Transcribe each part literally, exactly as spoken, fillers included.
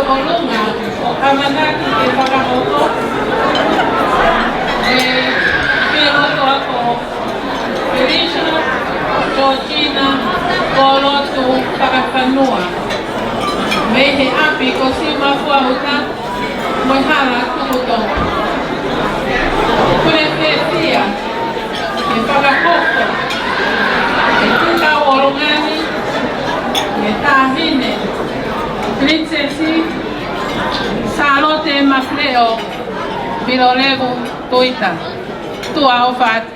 ʻOlunga, ʻamanaki ke fakahoko ʻe he ʻOtua ko Felisa Georgina Kolotu Fakafanua, mei he ʻapi ko Siumafuaʻuta mo e hala Tukutonga. Pule fiefia ke fakahoko e tuʻu ʻolunga ni ʻe he Taʻahine Pilinisesi Sālote Mafileʻo Pilolevu Tuita. Tuʻa ʻofa atu.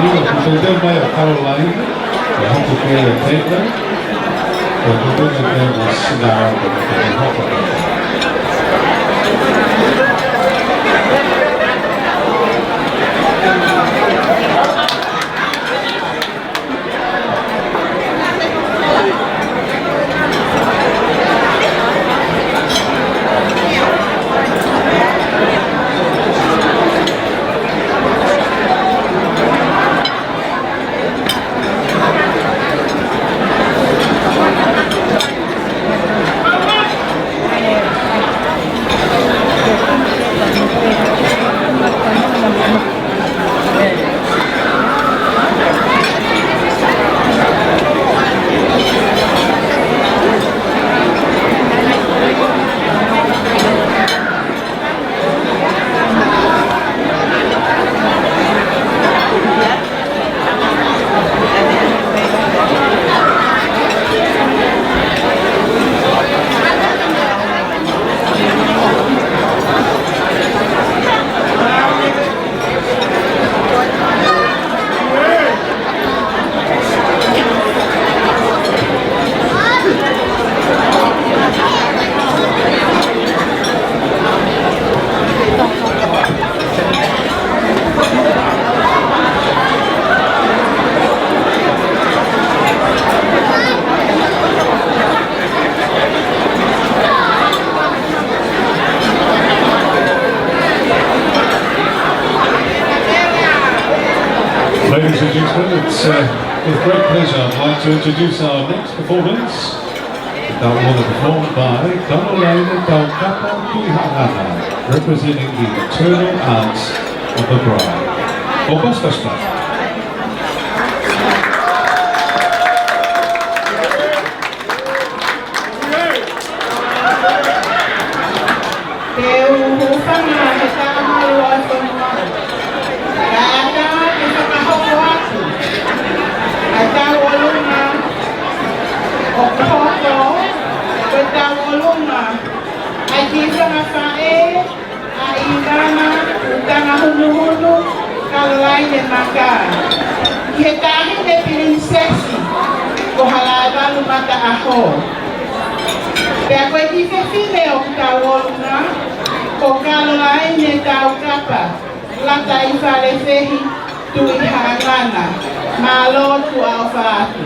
Nima, ko e teu mai ʻa Caroline, ʻe hoko ki he tenda, ko e teu mai ʻa Sinara, ko e teu mai hoko. Ladies and gentlemen, it's, uh, with great pleasure I'd like to introduce our next performance. That will be performed by Caroline Taukapa Tuʻihaʻangana, representing the maternal aunts of the bride. Augustus. Te u hūfanga he taʻamalu ʻo e fonua. Kae ʻatā ke fakahoko atu ʻa e tauʻolunga ʻoku hoko, ko e tauʻolunga ʻa e kiʻi fanga faʻē ʻa ʻIngama Utanga Hunuhunu, Kalolaine Maka, ki he Taʻahine Pilinisesi ko Halaevalu Mataʻaho. Pea ko e kiʻi fefine ʻoku tauʻolunga ko Kalolaine Taukapa Lataifale Fehi Tuʻihaʻangana. Mālō, tuʻa ʻofa atu.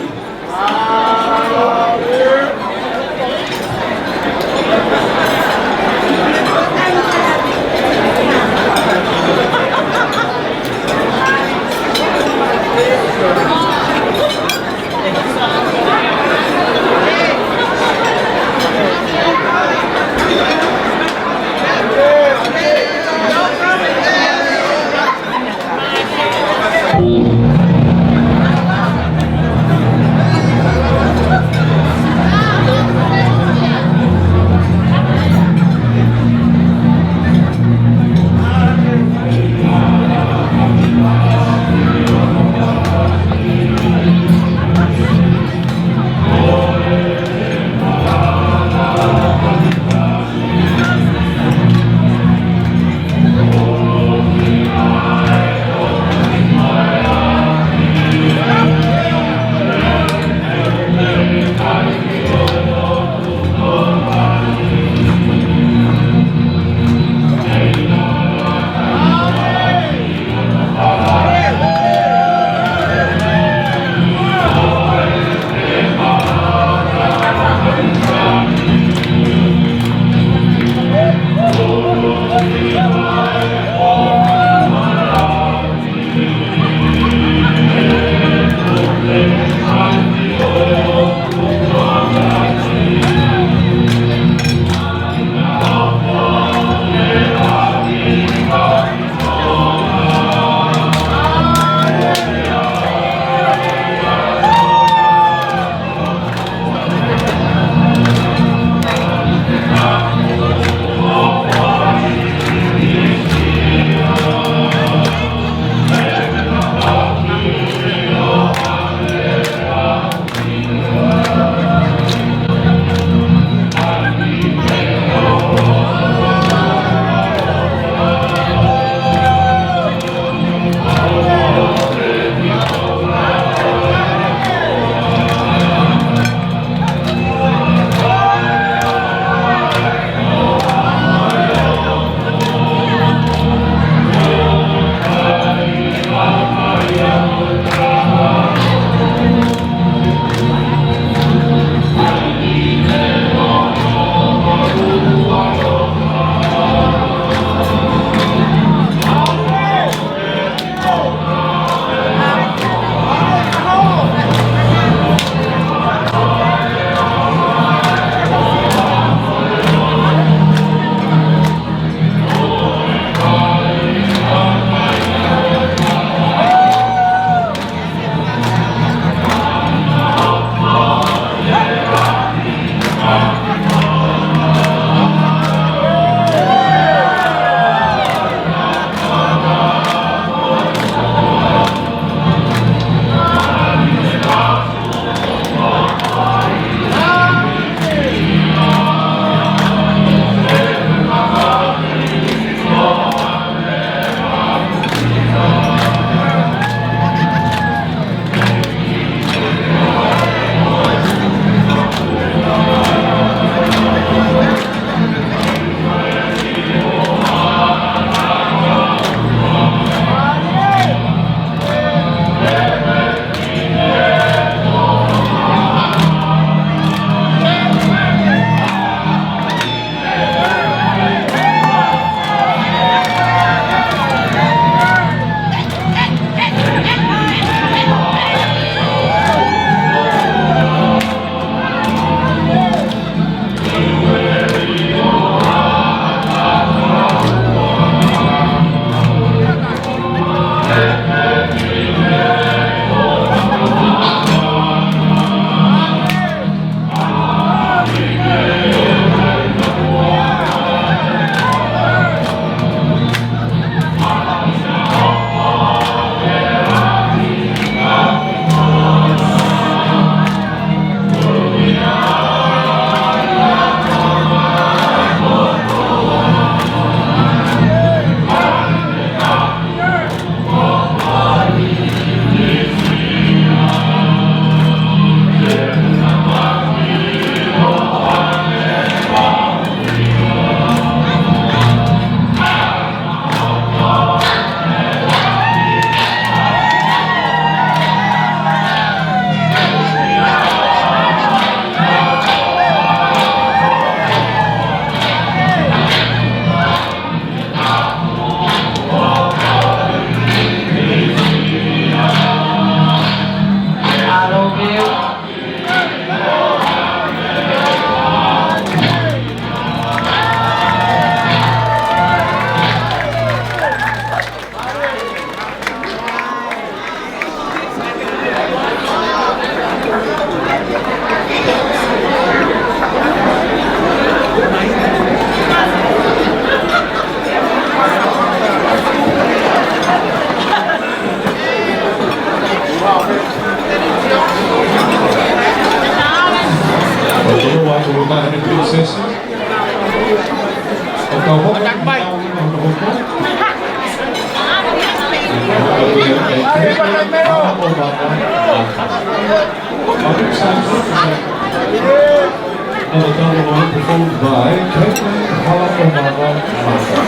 Another double line performed by Caitlin Halakomava Mata.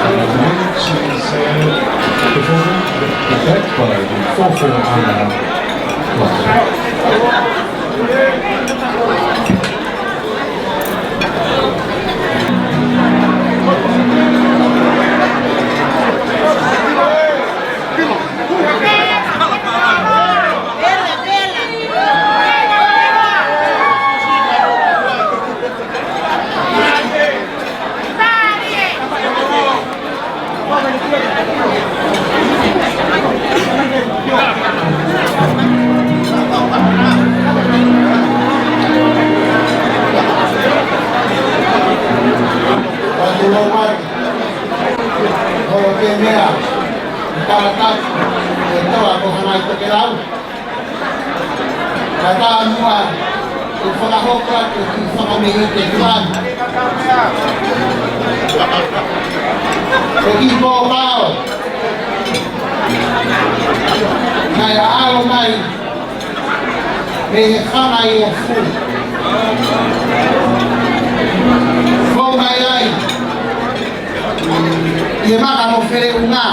And the next is, uh, performed back by the four four Ana Mata. Holo pē meʻa, ʻi he talatau, ʻe toa ko hana i tokelau. Ka tamuʻa, ʻe fakahoko atu ki he fakameʻite tuan. Ko e kiʻi pōpao. Naʻe ʻalu mai mei he fanga ʻi ʻOfu. Fou mai ai ʻi he maka mo Feleʻunga.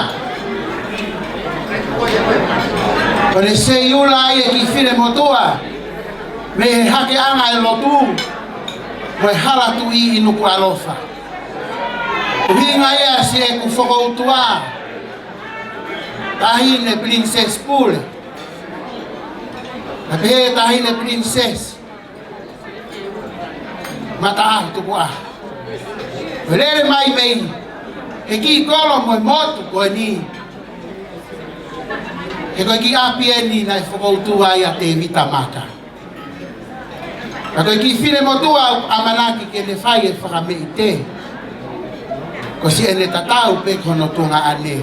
Ko ʻene seiula ai e kiʻi finemotuʻa mei he hakeʻanga e lotu mo e hala tuʻi ʻi Nukuʻalofa. ʻUhinga ia siʻeku fokoutua, Taʻahine Princess Pule. Naʻe pehē ʻe Taʻahine Princess, Mataʻaho Tukuʻaho, ʻoku lele mai mei he kiʻi kolo mo e motu ko eni. He ko e kiʻi ʻapi eni naʻe fokoutua ai ʻa Tēvita Maka. Ka ko e kiʻi finemotuʻa ʻoku ʻamanaki ke ne fai e fakameʻite, ko siʻene tatau pē ko hono tuongaʻane.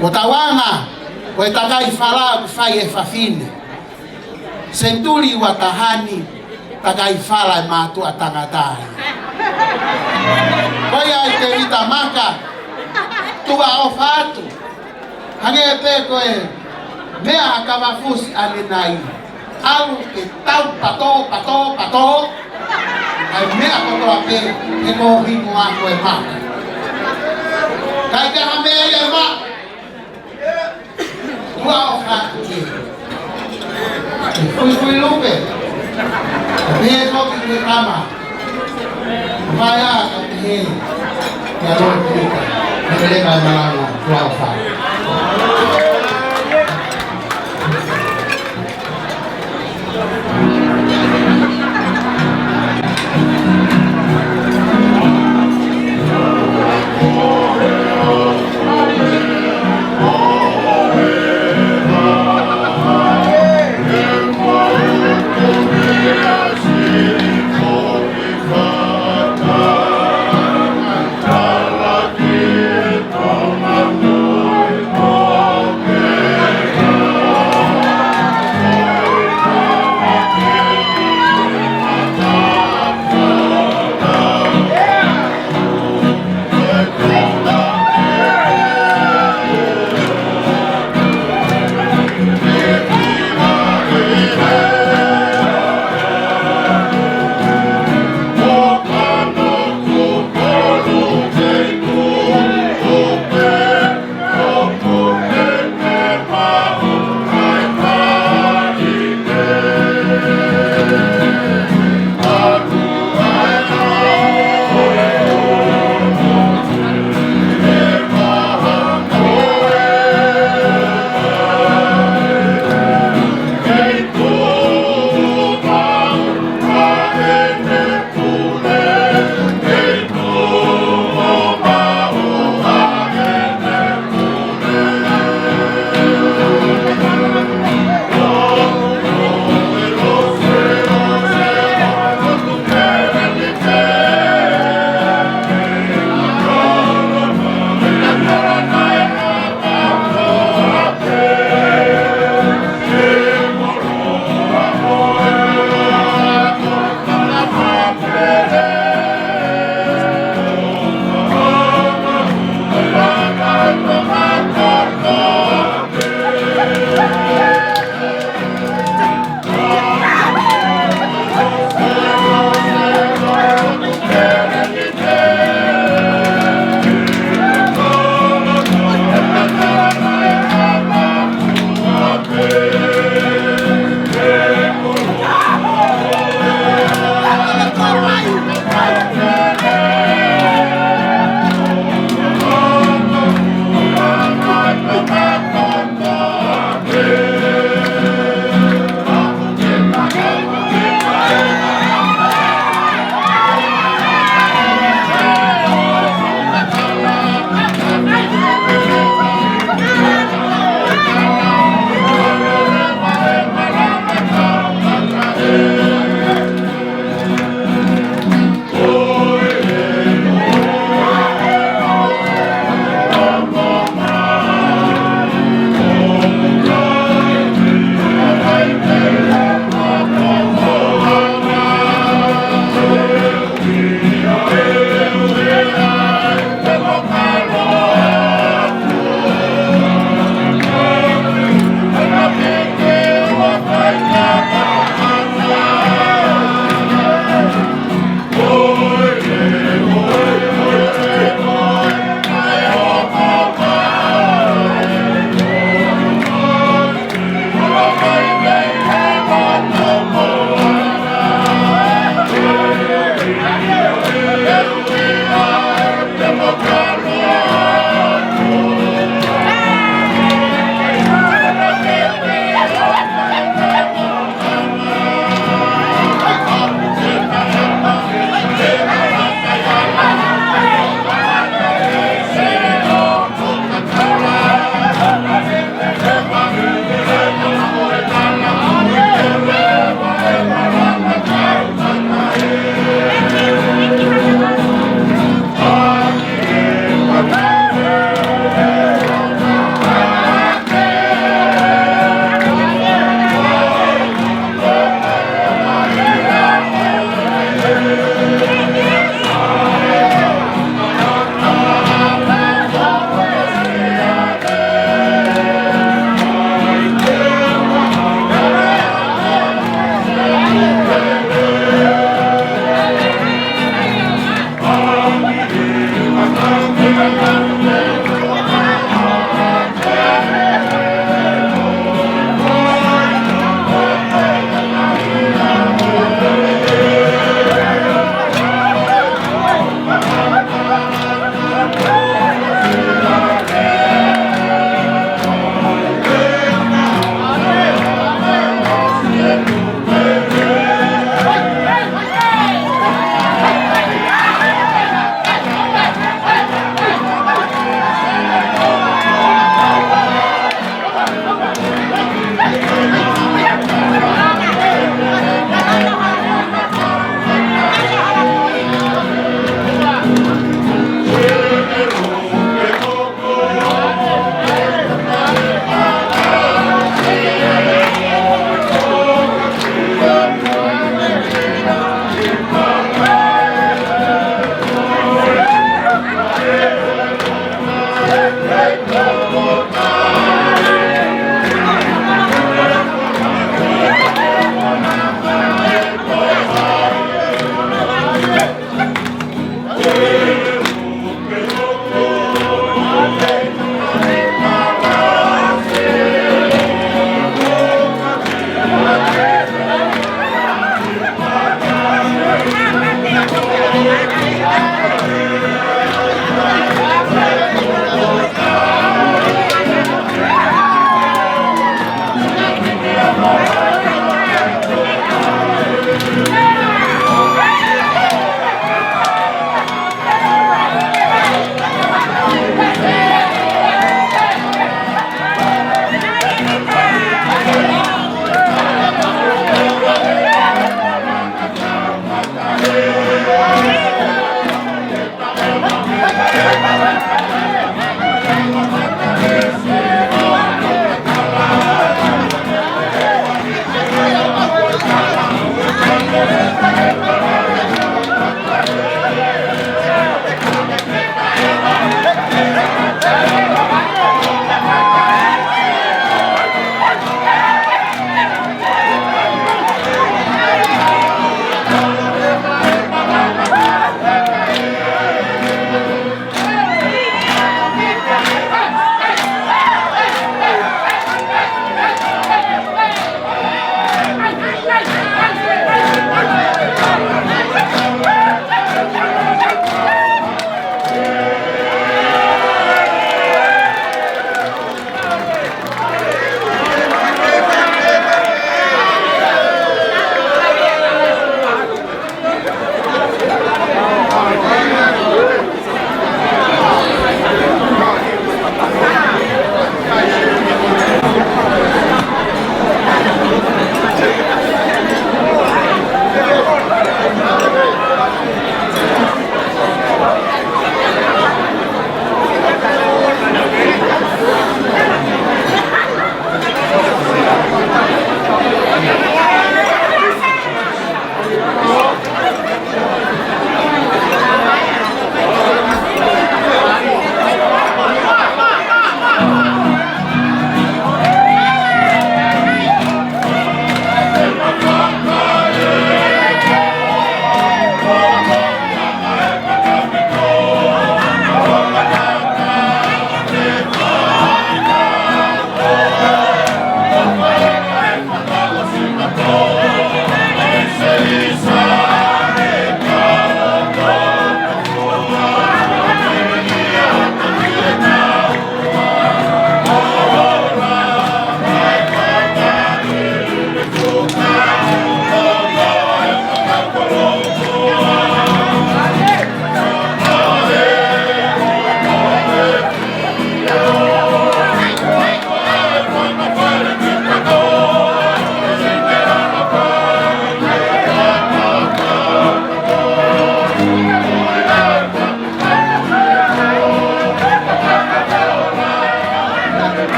Ko Tauanga, ko e takai fala ʻoku fai e fafine. Senituli ua taha ni, takai fala e mātuʻa tangata ia. Ko ia ai Tēvita Maka, tuʻa ʻofa atu. Hangē pē ko e meʻa ʻa Kavafusi ʻanenai. ʻAlu ke tau pato, pato, pato. ʻAi meʻa kotoa pē, he ko himo ako e maka. Kai ke ha meʻa ia e maka. Tuʻa ʻofa atu ki he fuifui lupe. Pehē foki ki he tama. Mai ā ka pehē. Ia loi kuka. Mele mai malanga. Tuʻa ʻofa atu.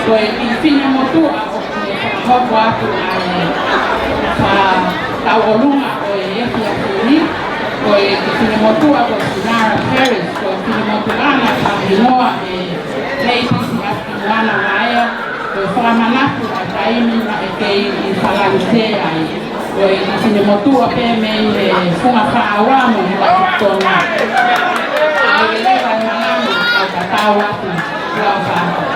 Ko e kiʻi finemotuʻa ʻoku ne fakahoko atu ʻa e tauʻolunga ʻo e efiafi ni, ko e kiʻi finemotuʻa ko Sinara Harris, ko e finemotuʻa naʻe fakahingoa ʻe Lady Siakimuana Vaea, ko e fakamanatu ʻa e taimi naʻe kei ʻi Falanisē ai. Ko e kiʻi finemotuʻa pē mei he Funga Fāua mo Huʻatutona. ʻE leva e malanga, kau tatau atu, kau tatau.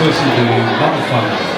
President Maʻufanga.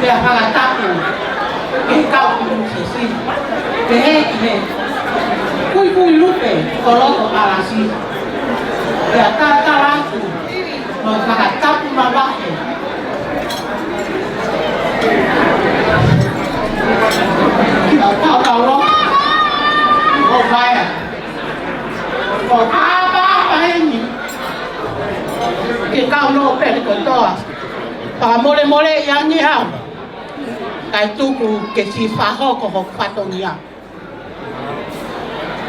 Pea fakatapu ki he kau kumu sesini. Pehē ki he kuikui lupe ko loto ʻalasi. Pea talatala atu mo e fakatapu mavahe ki he kau kau lo o vaea. Ko e kāpapa heni ki he kau lo pele kotoa. Fakamolemole ia ni au. Kae tuku ke siʻi fakahoko hoku fatongia.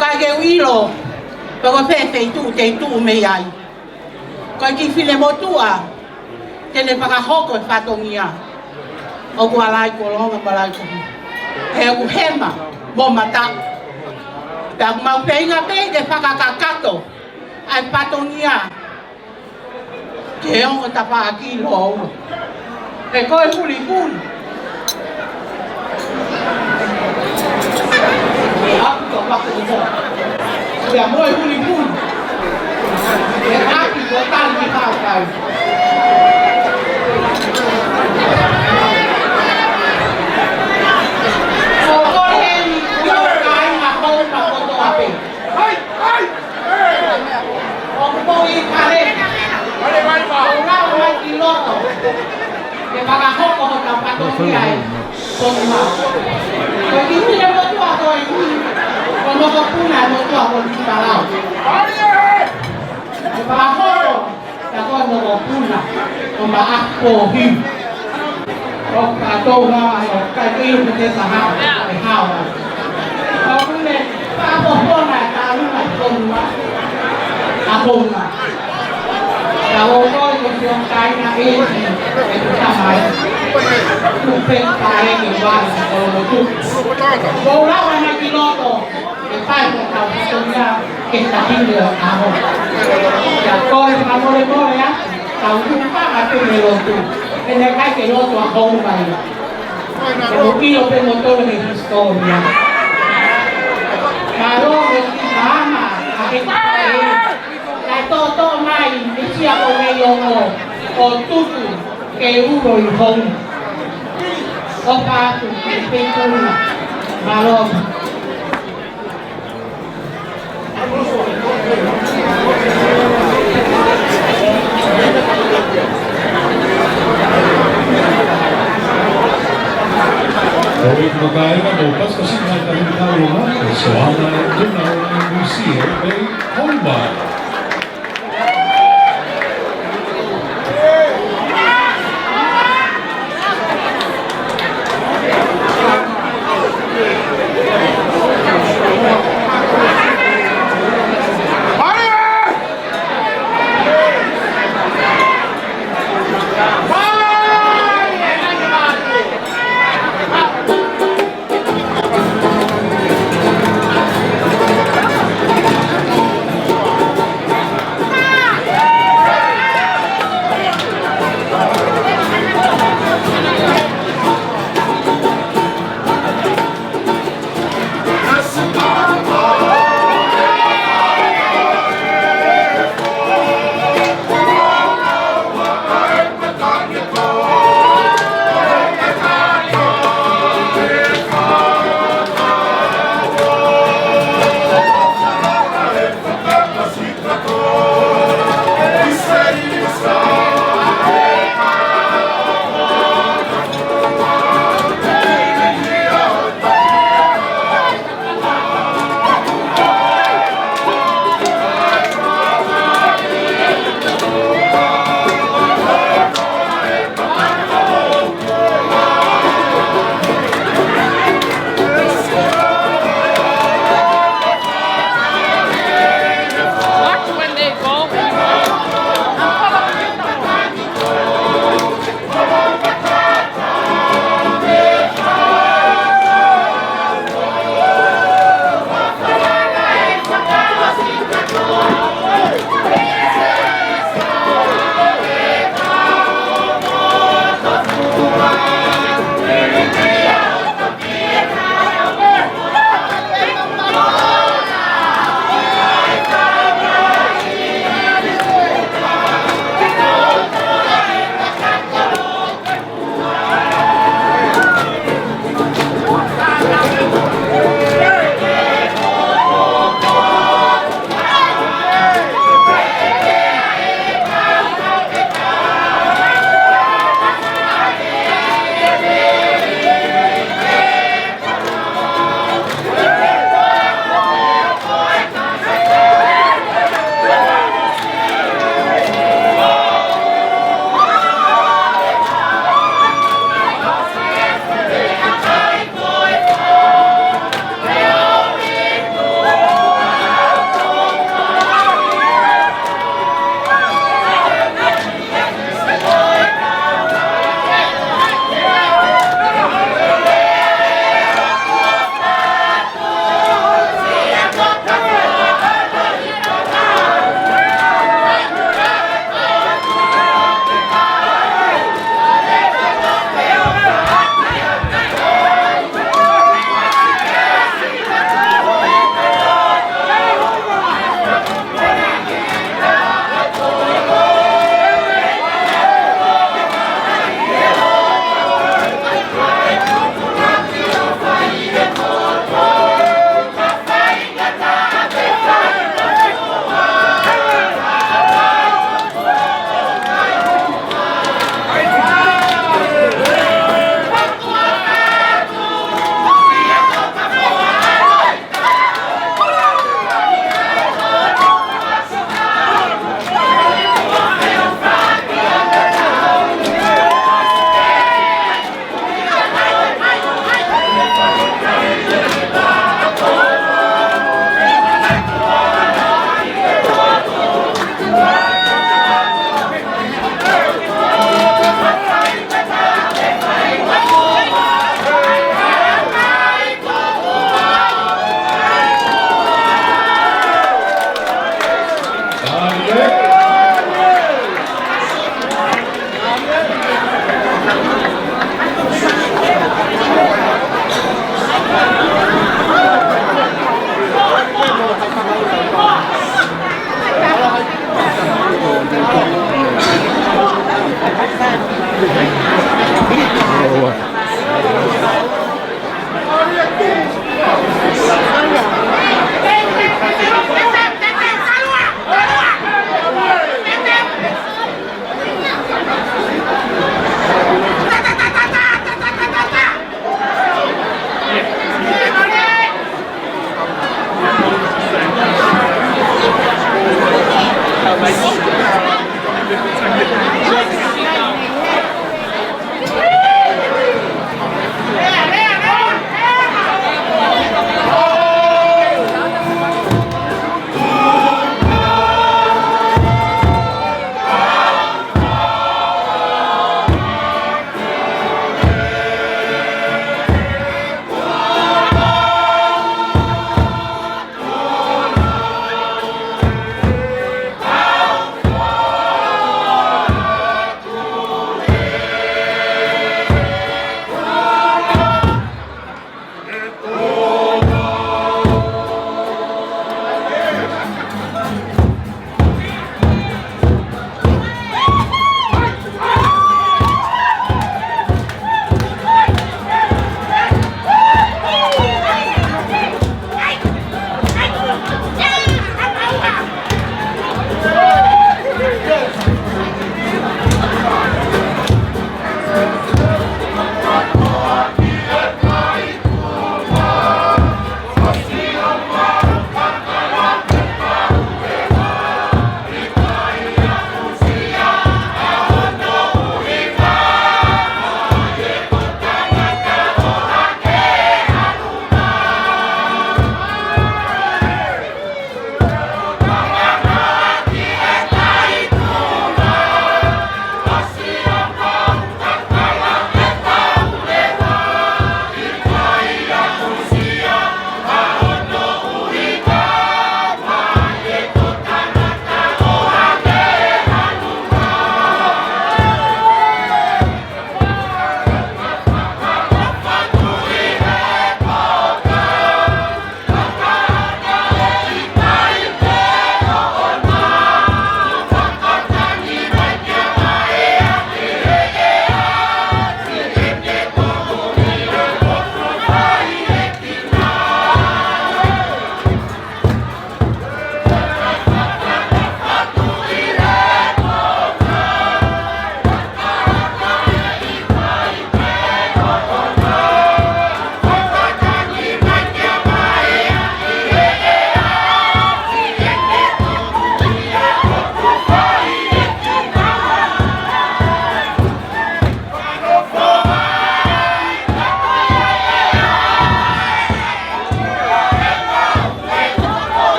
Kae ke u ʻilo pe ko fē feituʻu te u tuʻu mei ai. Ko e kiʻi finemotuʻa te ne fakahoko e fatongia. ʻOku ala ʻi Kolonga mo ala ʻi Kohu. He ʻoku hema mo mataʻu. Pea ʻoku mau feinga pē ke fakakakato ʻa e fatongia. Ke ongo tafaʻaki lōua. He ko e hulipuni. Aku to paku to. Pea mo e hulipuni. He ʻapi ko tali ki hau kai. Ko ko heni, ko kāinga Houma kotoa pē. Hai, hai! ʻOku ou ʻi kale. Kale mai, pā. ʻOku ou lau mai ki loto. Ke fakahoko hotau fatongia ʻi Tonga. Ko e kiʻi finemotuʻa ko eni, ko e mokopuna e motuʻa ko Tuʻipalau. Ke fakahoko. Ka ko e mokopuna ʻo Maʻaku Pohiu. ʻOku kātou ʻi ai ʻo kai ke iu ke te taha e hao. ʻOku ne fakapōpō na e tālunga ʻi Tonga. ʻA Tonga. Ka ʻoku ʻi ai ko e sio kāinga ʻi he tamai. Tupe pae ke vai sa kolomotu. Ko lau ana ki loto. Ke fai ko e kau fatongia ke tahi ni ʻo e ʻaho. Pea ko e fakamolemole atu, tau tuku pē ʻa e pē mei lotu. Pea naʻe ʻikai ke lotu ʻa Houma ia. Ke mou ʻilo pē moutolu he hisitōlia. Mālō mo e kiʻi maama ʻa e kakai. Kae tōtō mai, ʻi sia ko mei ongo, ʻo tutu ke ulo ʻi Houma. ʻOfa atu, ke pei tonu. Mālō. Ko e makaʻanga mo Pasika Sina Tahi Tau Loma, ko Soana Tuna o Nusi, e pei Houma.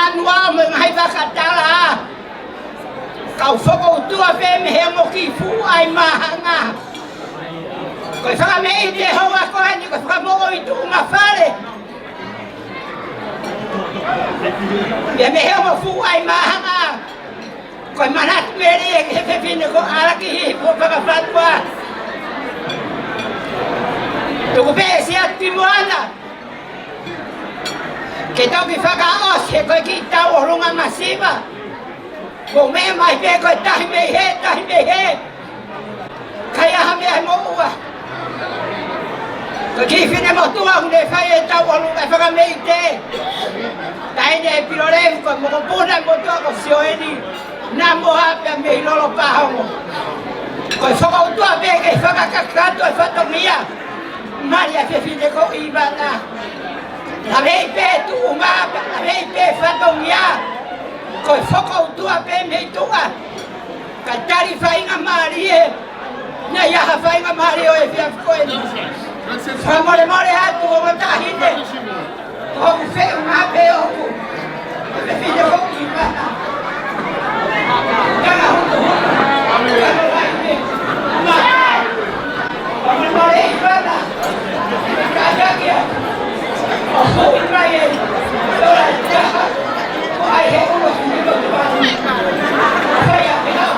Anua mo e ngaahi fakatala. Kau fokoutua pē mei he ongo kiʻi fuʻu ʻai māhanga. Ko e fakameʻite houa ko eni ko e fakamoʻui tuʻunga fale. Ia mei he ongo fuʻu ʻai māhanga. Ko e manatu melie ki he fefine ko ʻAlakihipo Fakafanua. Tuku pē ʻe Siaosi Moana ke toki fakaʻosi he ko e kiʻi tauʻolunga masiva. Ko e meʻa mai pē ko e tahi mei hē, tahi mei hē. ʻIkai ha meʻa ʻe moʻua. Ko e kiʻi finemotuʻa ʻoku ne fai e tauʻolunga e fakameʻite. Taʻahine Pilolevu ko e mokopuna motuʻa ko Sioeli Namoa pea mei Lolopāhongo. Ko e fokoutua pē ke fakakakato e fatongia. Mali ʻa e fefine ko ʻIvana. Laveʻi pē tuʻunga, laveʻi pē fatongia. Ko e fokoutua pē mei tuʻa. Ka tali faingamālie. Naʻe ʻi ai ha faingamālie ʻo e efiafi ko eni. Fakamolemole atu ongo taʻahine. Ko hoku feʻunga pē ʻoku. Ko e fefine ko ʻIvana. Kanga hutu hutu. Kanga laine. Fakamolemole ʻIvana. Kātaki atu. ʻO hui mai e tola ʻe taha. ʻO ʻai he ʻulu fefine ko ʻIvana. Fai a pehau.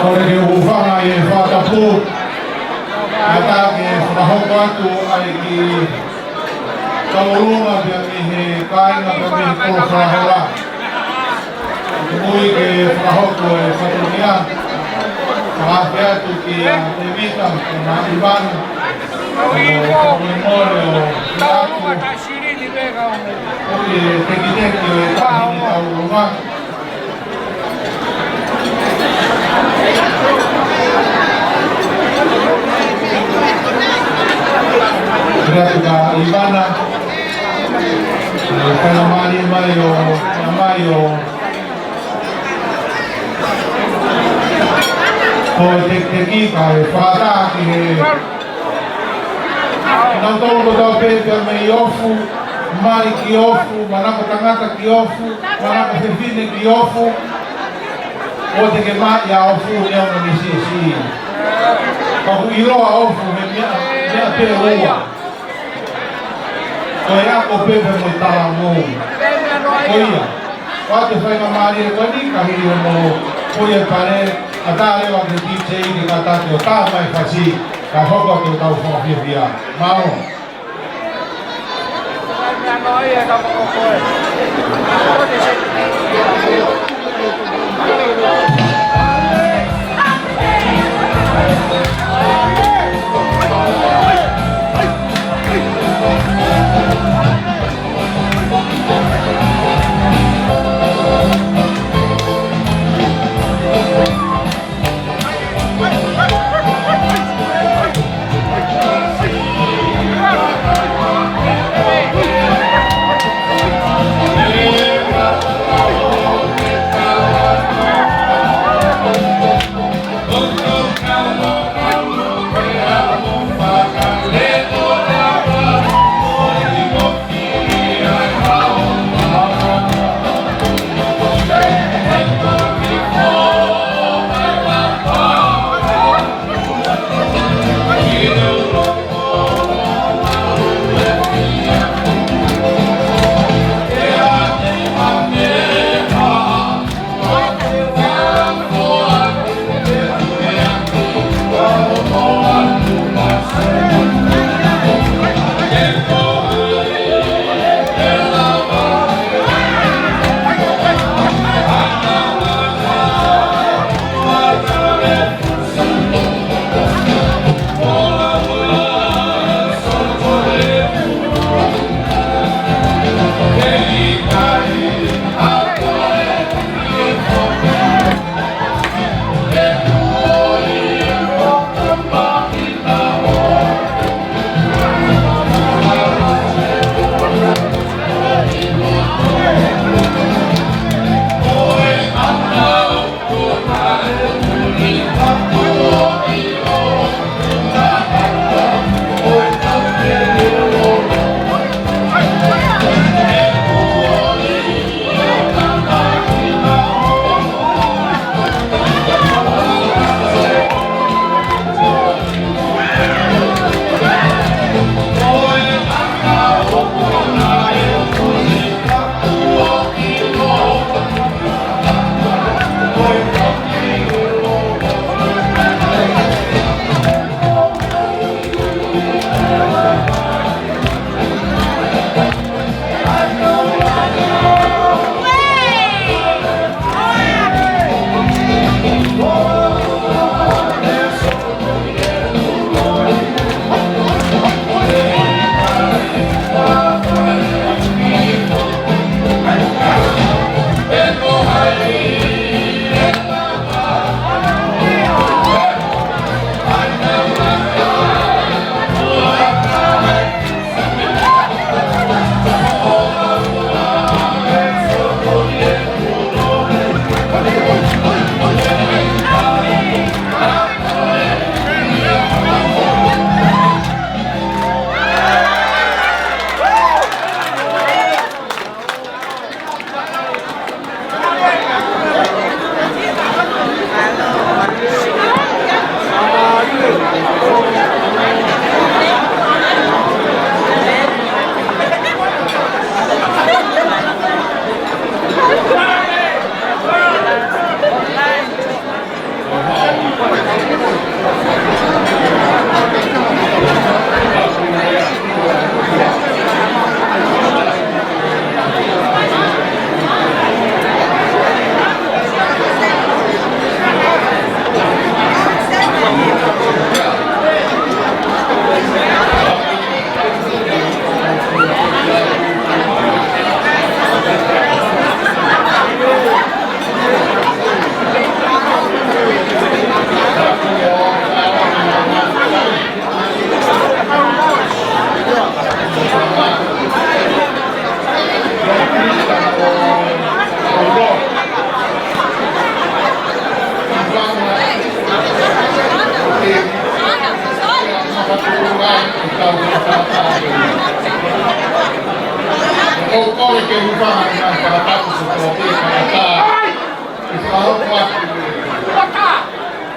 Kole ke u hūfanga ʻi he fakatapu ʻatā ke fakahoko atu ai ki Tauʻolunga pea mei he kāinga pea mei he kolo fakahola. Mui ke fakahoko e fatongia. Fakaafe atu kia Tēvita, kia Maʻivana. Ko e fakamolemole ʻo ʻatu. Ko e tekiteki ʻo e Taʻahine Tauʻolunga. Pea atu kia Ivana, ʻe, faingamālie mai ʻo, mai ʻo, ko e tekiteki kae fakaʻatā ki he Nautolu kotoa pē pea mei Ofu, mali ki Ofu, manako tangata ki Ofu, manako fefine ki Ofu, ʻoua te ke maʻi ʻa Ofu neongo ʻene siʻisiʻi. Ka ʻoku ʻiloa Ofu he meʻa, meʻa pē ʻe ua. Ko e ako pē pea mo e talavou. Ko ia. Ko ʻete faingamālie ko eni ka hili hono ko ia pale, ʻatā leva ki he D J ke kātaki ʻo tā mai fasi, kae hoko atu ʻetau fakafiefia. Mālō.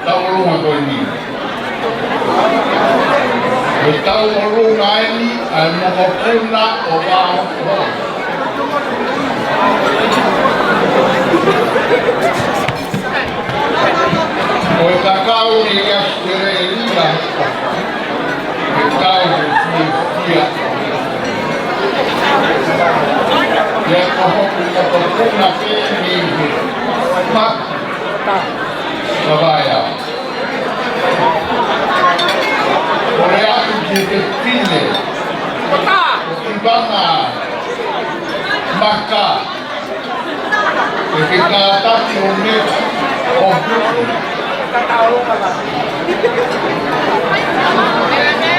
Tauʻolunga ko eni. Ko e tauʻolunga eni ʻa e mokopuna ʻo Vaohoho. Ko e kakau ʻi ʻAositelēlia, ko e kau fiefia. Pea ko hoku mokopuna pē mei he maka Savaea. Kole atu ki he fefine ʻo Ivana Maka, ʻe ke kātaki ʻo meʻa ʻo huki.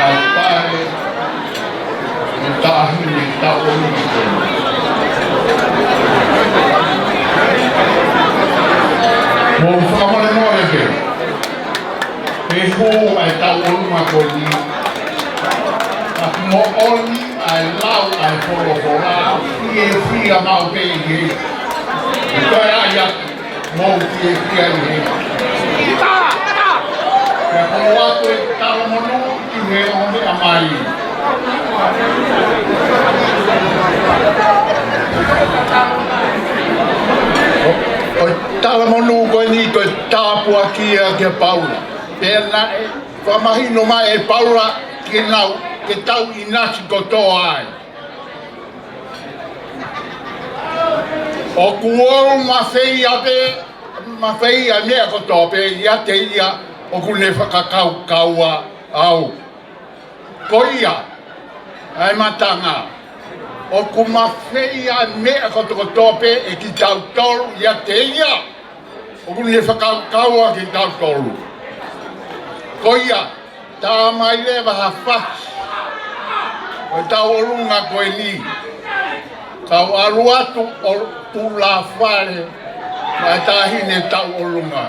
Ai pale, ʻe tahi ni tauʻolunga ko eni. Mou fakamolemole pē. Pea hū ʻa e tauʻolunga ko eni. ʻOku moʻoni ʻa e lau ʻa e folofola, fiefia maʻu pē ʻi he. ʻE toe ʻai atu, mou fiefia ʻi he. Pea ko atu e talamonū ki he ongomeʻa mai. ʻO, ʻo e talamonū ko eni ko e tāpuaki ia kia Paula. Pea naʻe fakamahino mai ʻe Paula ke nau, ke tau ʻinasi kotoa ai. ʻOku ou mafeia pē, mafeia meʻa kotoa pē ʻiate ia ʻoku ne fakakaukaua au. Ko ia, ʻa e matanga, ʻoku mafeia meʻa kotokotoa pē ʻe kitautolu ʻiate ia ʻoku ne fakakaukaua kitautolu. Ko ia, tā mai leva ha fasi ʻo e tauʻolunga ko eni. Kau ʻalu atu ʻo tulafale maʻa e taʻahine tauʻolunga.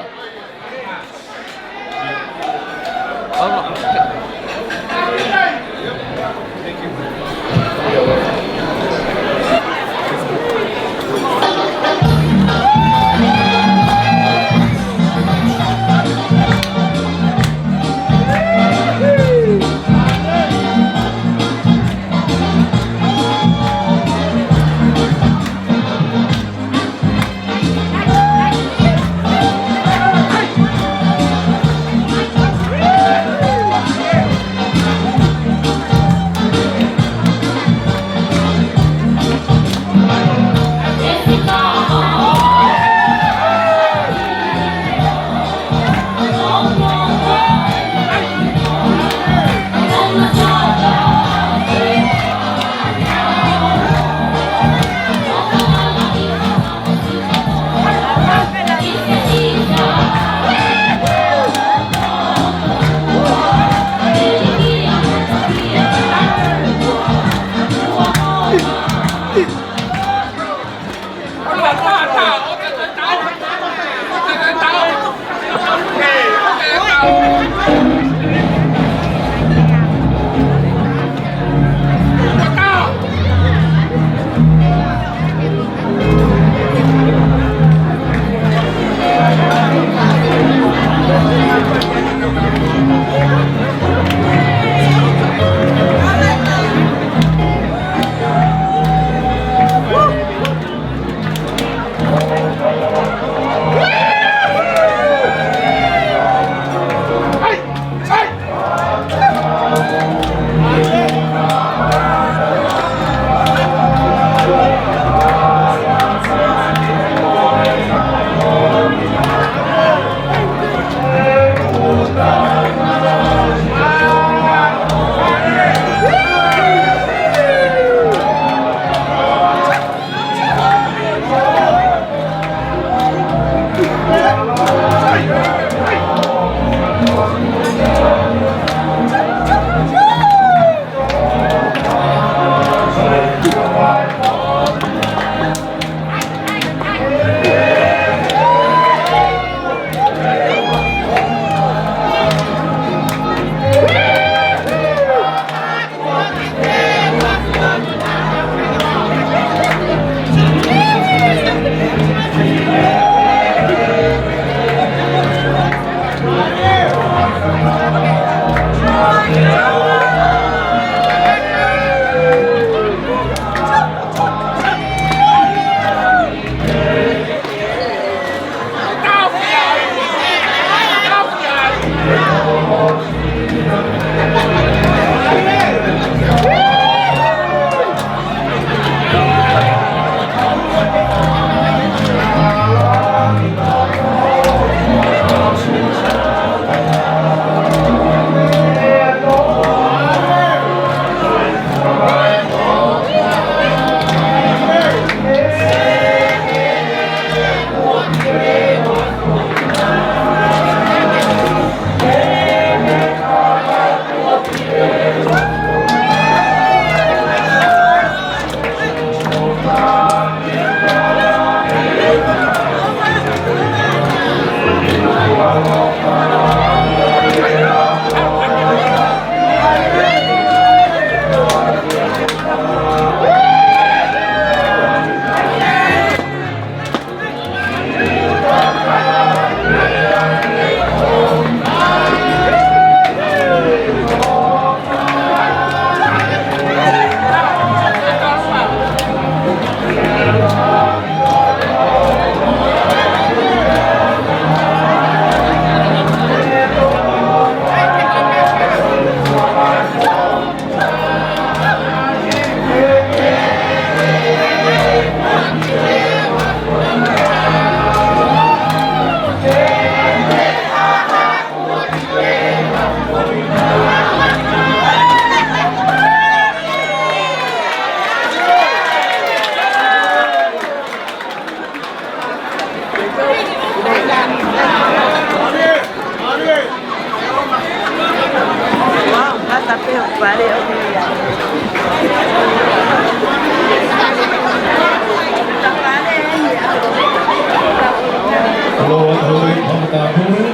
ʻO atu e kamata pule,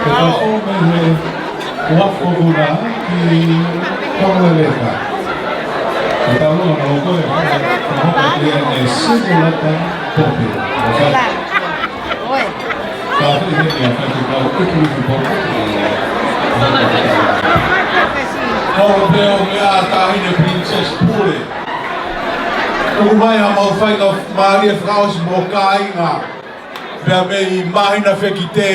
ke tau ō mei he uafu ko ena ki Koleleka. Ke tau ō mei he uafu ko ena, ko e hoko ki he Sikulata Pope. Ka ʻi he kia Faifekau Ikiiki Pope. Ko e pē ʻo meʻa Taʻahine Princess Pule. Tuku mai haʻamau faingamālie fakaʻosi mo kāinga. Pea mei māhina fekite,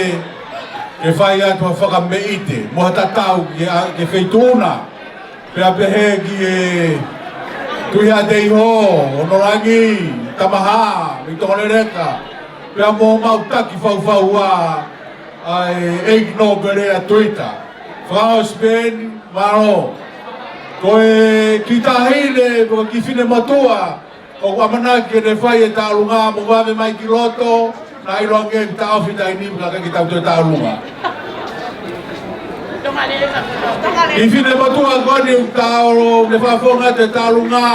ke fai atu ha fakameʻite, mo ha tatau ki he, ki he feituʻu na. Pea pehē ki he Tuʻi Haʻateiho, Onolangi, Tamahā, mei Koleleka. Pea mo homau taki faufaua, ʻa e ʻEiki Nōpele ʻa Tuita. Fakaʻosi pē eni, mālō. Ko e kiʻi taʻahine, ko e kiʻi finemotuʻa, ʻoku ʻamanaki ke ne fai e tauʻolunga mo vave mai ki loto, naʻa ʻiloange ke taʻofi taimi ni, ka ke tau toe tauʻolunga. Kiʻi finemotuʻa ko eni ʻoku tau, ne fakafofonga atu e tauʻolunga,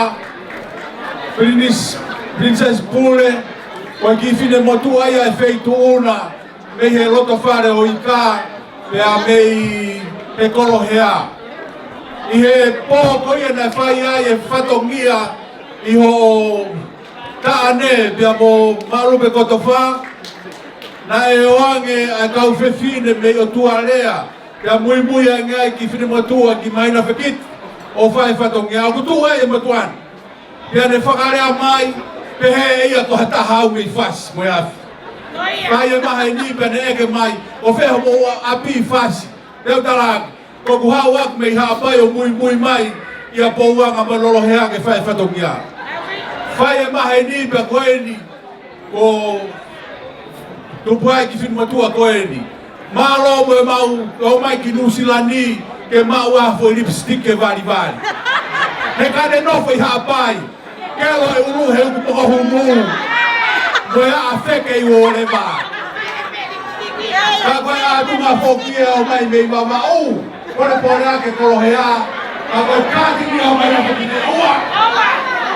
Princess, Princess Pule, ko e kiʻi finemotuʻa ia ʻa e feituʻu na, mei he loto fale ʻo Ika, pea mei he Kolohea. ʻI he pō ko ia naʻe fai ai e fatongia ʻi hoʻo taʻane pea mo Maʻulupe Kotofā, naʻe ō ange ʻa e kau fefine mei ʻOtualea, pea muimui ange ai e kiʻi finemotuʻa ki māhina fekite ʻo fai e fatongia. ʻOku tuʻu ai e motuʻa ni. Pea ne fakalea mai, pehē ʻe ia ko ha taha au mei Fasi mo e afi. Fai e maheni pea ne ʻeke mai, ʻo fē hoʻomou ʻapi ʻi Fasi? Pea u talaange, ko ʻeku haʻu ʻaku mei Haʻapai ʻo muimui mai ʻia Pouanga mo Lolohea ke fai e fatongia. Fai e maheni pea ko eni, ko tupu ai e kiʻi finemotuʻa ko eni. Mālō mo e maʻu, ō mai ki Nuʻusila ni, ke maʻu ha foʻi lipstick ke valivali. He ka ne nofo ʻi Haʻapai, kelo e ʻulu he uku pokohumu. Mo e ʻaʻa feke ʻi uō leva. Ka ko e ʻatunga foki ē ō mai mei Vavaʻu. Pole pole ake Kolohea, ka ko e kātini ʻa mai ʻa Pukine ua.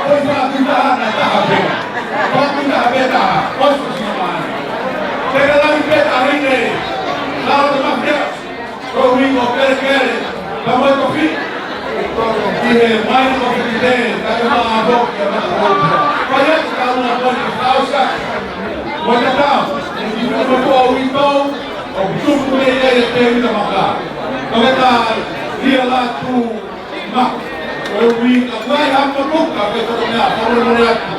Ko e fakakuitaha na taha pē. Fakakuitaha pē taha, ʻosi ʻosi ʻa mai. Te ke lahi pē taʻahine, ka o te mafia, ko e ui ko kelekele, ka mo e tofi. ʻI he mai ko Pukine, ka ke maʻa ʻapo, ka maʻa ʻapo. Ka ia te ka una ko e fakaʻosi. Ko e tatau, e kiʻi finemotuʻa uitou, ʻoku tupu mei ai e teu ʻi he maka. Ko e ka ia la tu ma. Ko e ui ka kuai ha mapuka pe ko e mea, ka mole mole atu.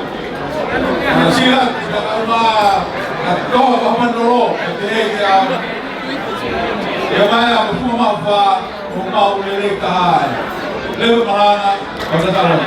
Ka sila, ka ka ma, ka toa ka manolo, ka te e ka. Ia mai a, ka kuma ma fa, ko mau lele ka ai. Lele malanga, ka tatalo.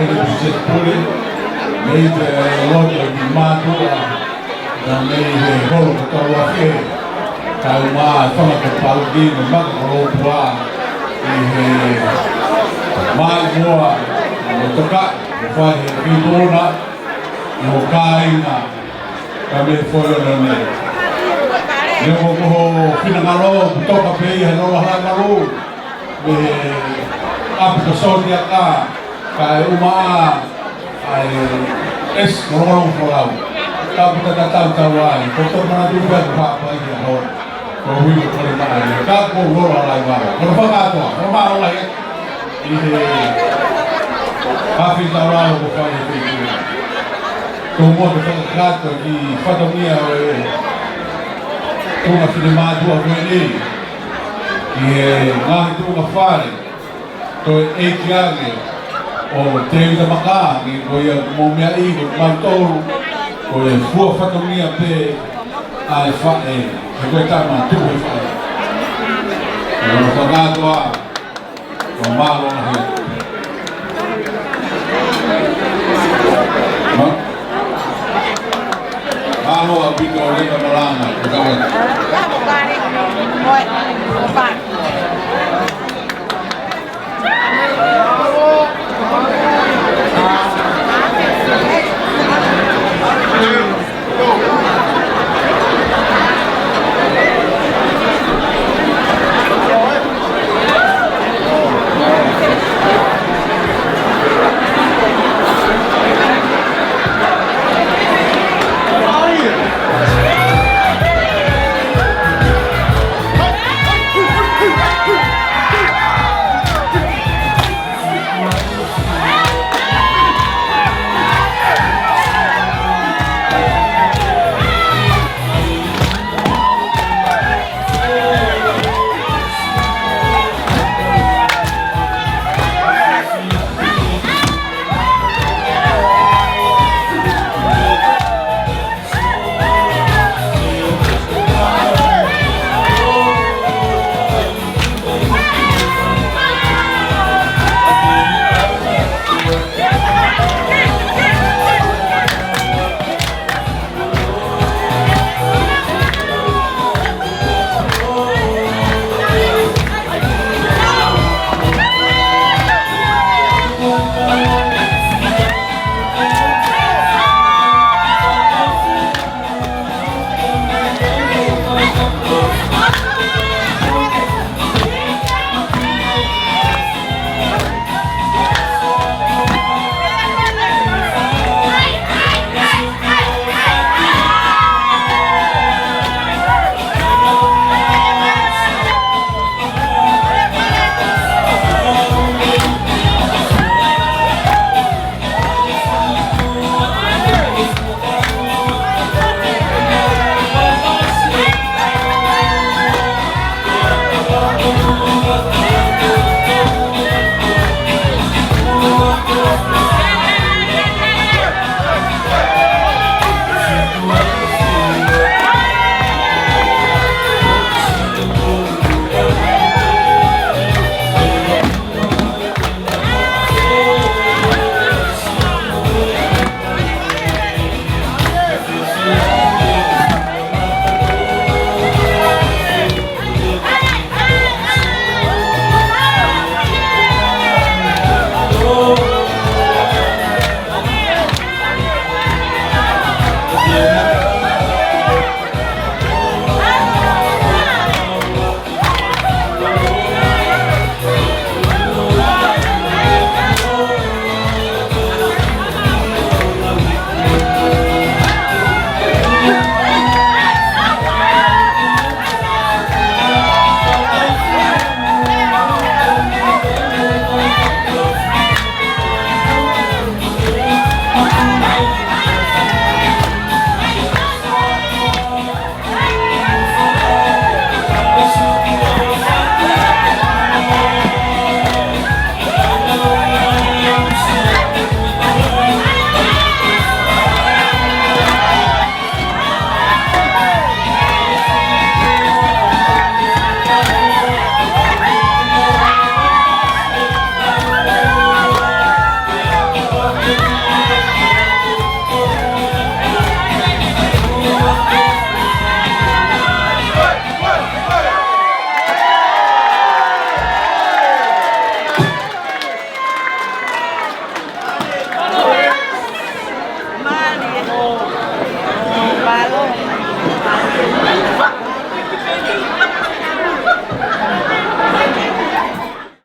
Pule, mei he loto ʻi mātuʻa, naʻe mei he holo ko Tauafe, kae ʻumaʻā e fanga ko Pauki, mo Maka ko Lopua, ʻi he mai mua, mo toka, mo fai he ki tona, mo kāinga, ka me foʻi ono nei. Leo ko ho finangalo, kuo toka pē ia he lola hala malu. Mei he ʻapi ko Sōtiaka, kae ʻumaʻā ʻa e ʻesi ko Longolongo Folau. Ka kuo ta tatau tau ai, ko to mana tu pē ko Haʻapai ia ho. Ko ui ko kole mai, ka ko lola lai wala. Ko lo fakatoa, ko lo mao lai. ʻI he hafi tau lalo ko fai e feituʻu. Ko mo te fakakato ki fatongia ʻo e tuʻunga finemātuʻa ko eni. ʻI he ngaahi tuʻunga fale, toe ʻeiki ange ʻo Tēvita Maka, ʻi ko ia mo meaʻi ko mautolu, ko e fua fatongia pē ʻa e faʻē, he ko e tama tuʻu e faʻē. Ko lo fakatoa, ko mālō he.